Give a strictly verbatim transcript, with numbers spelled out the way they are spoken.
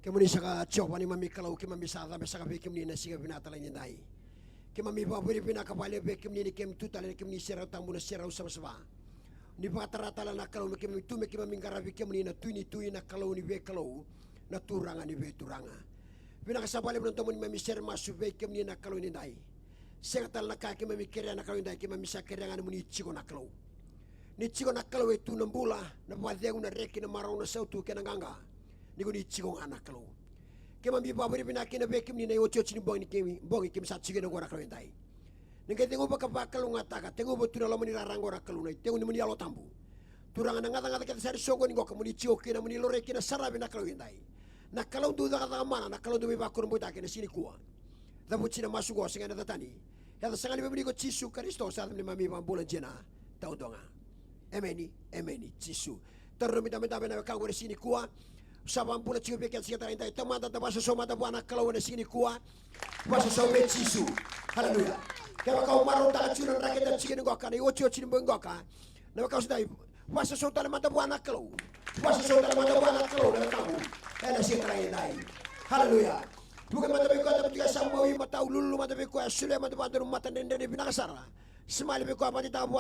Kemuni saka Jiova neimami Kalou, keimami sa cabe saka vei kemuni na siga vinaka talei nidai. Keimami vakavinavinaka vakalevu vei kemuni ni keimami tu tale ena kemuni serau tabu, na serau savasava. Ni vakatara tale na Kalou me keimami tu me keimami qaravi kemuni na Tui ni tui, na Kalou ni veikalou, na Turaga ni veituraga. Vinaka saka vakalevu na domo neimami sere masu vei kemuni na Kalou nidai. Sega tale na ka keimami kerea na Kalou nidai, keimami sa kerea ga nomuni tiko na Kalou. Ni tiko na Kalou e tu na bula, na vakacegu, na reki, na marau, na sautu kei na qaqa. Ni ko ni tiko ga na Kalou. Keimami vakavinavinaka kina vei kemuni na iotioti ni bogi ni keimami, bogi keimami sa tiko kina oqo na Kalou nidai. Ni qai ceguva ka vakalougatataka, teguva tu na loma ni rara oqo na Kalou, na itegui ni nomuni Yalo Tabu. Turaga na gacagaca kece sara e so oqo ni qoka mo ni tiko kina mo ni laurai kina saravi na Kalou nidai. Na Kalou dau cakacaka mana, na Kalou dau veivakurabuitaki ena siga nikua. Cavuti na masu oqo, sega ena yaca tani. Yaca sega ni veivaniko Jisu Karisito, sa yaca neimami iVakabula dina. Taudua ga. Emeni, emeni, Jisu. Taura na midamidama ena wekaqu ena siga nikua. Sa vakabula tiko vei keda siga tara edai. Tamada da vakasausau mada vua na Kalou ena siga nikua. Vakasausau vei Jisu. Haleluya. Kevaka o marautaka tiko na draki eda tiko kina qoka, na iotioti ni bogi qoka. Na wekaqu sa dai. Vakasausau tale mada vua na Kalou. Vakasausau tale mada vua na Kalou na wekaqu. Ena siga tara edai. Haleluya. Vuke mada vei koya, tabu tiko e sa mawi, matau lululu mada vei koya, solia mada vua dua na matadredredre vinaka sara. Simali vei koya, vakadeitaka vua.